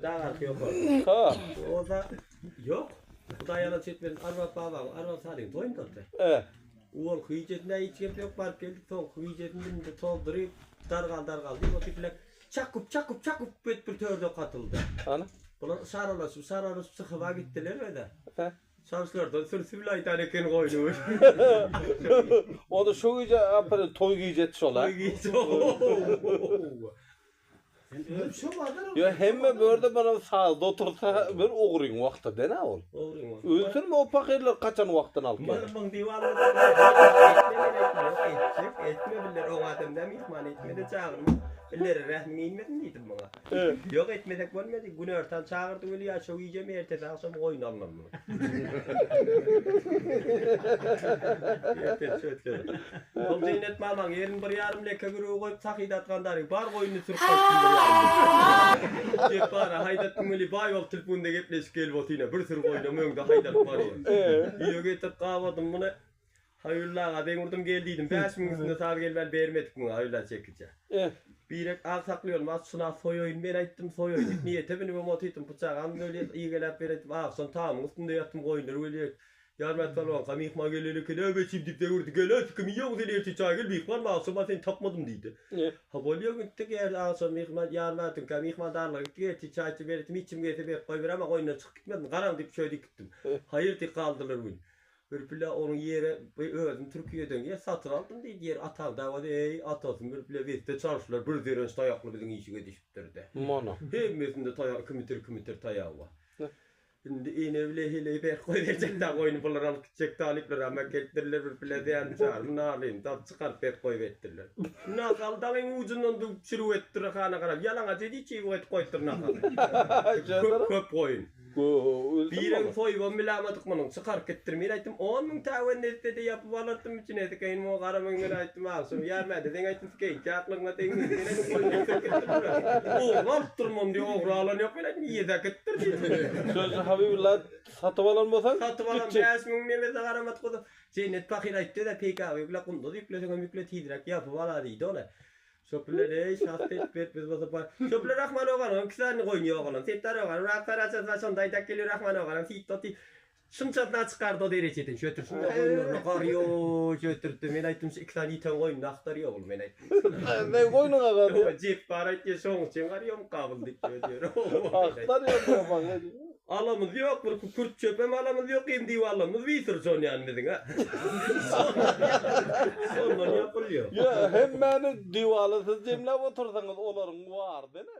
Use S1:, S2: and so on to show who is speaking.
S1: Dag arka ýokarda.
S2: Ha.
S1: Bolsa ýok. Hudaý ýalan çekmesin Arbap babaň, Arbap Salyň toýunda boldy.
S2: E.
S1: Owalky gijesinde hiç gep ýok baryp geldik soňky gijesinde indi tozduryp dargal dargal diýip otyp bilek çakup çakup çakup bet bir törde katyldy.
S2: Ana.
S1: Bular yşaralaşyp yşaralaşyp çykyba gitdiler öde.
S2: He.
S1: Çarşlardan sürsi bile aýdan eken goýny.
S2: Onda şu gije apre toý gijesi şol ha.
S1: Toý gije.
S2: Ýa hemme börde bana sazda otursa bir ogryň wagty dene ol.
S1: Ogryň wagty.
S2: Ölsün o pakyrlar kaçan wagtyny alyp geler.
S1: Myrmyň diwarlary etjek etme biller oň adam da myhman etmedi çagyrma. Illere rehmiň inmesin diýdim muňa. Ýok etmesek bolmady. Günortan çagyrdy weli ýa şo gijemi ertesi agşam goýun alynanmy. Ertesi şöýtdi. Ol Jennet mamaň ýerini bir ýarym leke gürügi goýup sahyda atgan dary bar goýuny sürüp gaýtdym bir ýarym leke. Jepbara haýdatdym weli baý bolup tilpunda gepleşik gelip otyna bir süri goýnam öňde haýdalyp barýar. Öýe getirip gabadym muny. Haýulla aga deň urdum gel diýdim. 5000 üstünde saz gelmän bermedik muňa Haýulla çekije. Birek agsakly ýolum az şuna soýaýyn men aýtdym soýaýyn diýip niýete münübem otyrdym pyçagam weli igeläp bereýdim agşam tamyň üstünde ýatdym goýunlar weli Ýarmät pälwanka myhman gelen eken äý beçim diýip deň urdy gel-ä sikim iýeň sen ertir çaý gel myhman agşam seni tapmadym diýdi. Ha bolýa gitdik er agşam myhman Ýarmätiňkä myhmandarlyga gitdik ertir çaý içip beretdim içim gelse berip goýberemä goýundan çykyp gitmedim garaň diýip şöý diýip gitdim. Haýyr diýip galdylar weli. Bir pile onuň ýere bir özüm Türkiýeden ýer satyn aldym diýdi ýer ataň dawasy eý atasy bir pile weste çalyşdylar bir zerenç taýakly biziň işige düşüpdirde.
S2: Mana.
S1: Hemmesinde taýak iki metr iki metr taýagy bar. Indi ene bile heleý berk goýberjek da goýny bular alyp gitjek talyplar amma gelipdirler bir pile zeýan çarmy narlyny tapyp çykaryp berk goýberipdirler. Nahal dagyň ujundan döwüp çürük etdir hana garap ýalaňaç edip çybyk edip goýupdyr nahaly. Köp köp goýun. Birem soýubam bilamadyk munuň. Çykaryp gitdir. Men aýtdym, on müň täwen nesde-de ýapyp alardym içine sikeýin muňa garamaň men aýtdym agşam ýarmäde seň aýtdym sikeýin çaklygyňa teň men aýtdym goýun ýesek gitdir bular. Ogry alypdyr muny diýip ogry alan ýok men aýtdym ýesek gitdir diýdim.
S2: Sözde Habibulla satyp alan bolsaň
S1: Satyp alan 5000 nemesine garamadyk bolsa Jennet pahyr aýtdy-da PKB ýükle gunduz ýükleseňem ýükle tizräk ýapyp ala diýdi ony. Şopüler eý şah et bet biz bolsa bar. Şopüler Rahman oganyň iki sany goýny ýogalan. Setdar oganyň rak saraçasy bar şonda aýdak geliyor Rahman oganyň süýt oty. Şunçasyna çykardy o derejeden şötürsün de goýunlaryna gar ýok şötürtdi. Men aýtdym şu iki sany ýiten goýnuny agtarýar ol men aýtdym.
S2: Ne goýnuňa gar ýok.
S1: Jepbar aýtýar şoň üçin gar ýok gabyl diýip diýýär.
S2: Agtarýar diýip.
S1: Alamyz ýok, bir kükürt çöpem alamyz ýok, em diwarlarymyz bisyr şonýan biziň a. Şondan ýapylýar.
S2: Ýa hemmäni diwala siz jemläp otursaňyz olaryň bardy ene.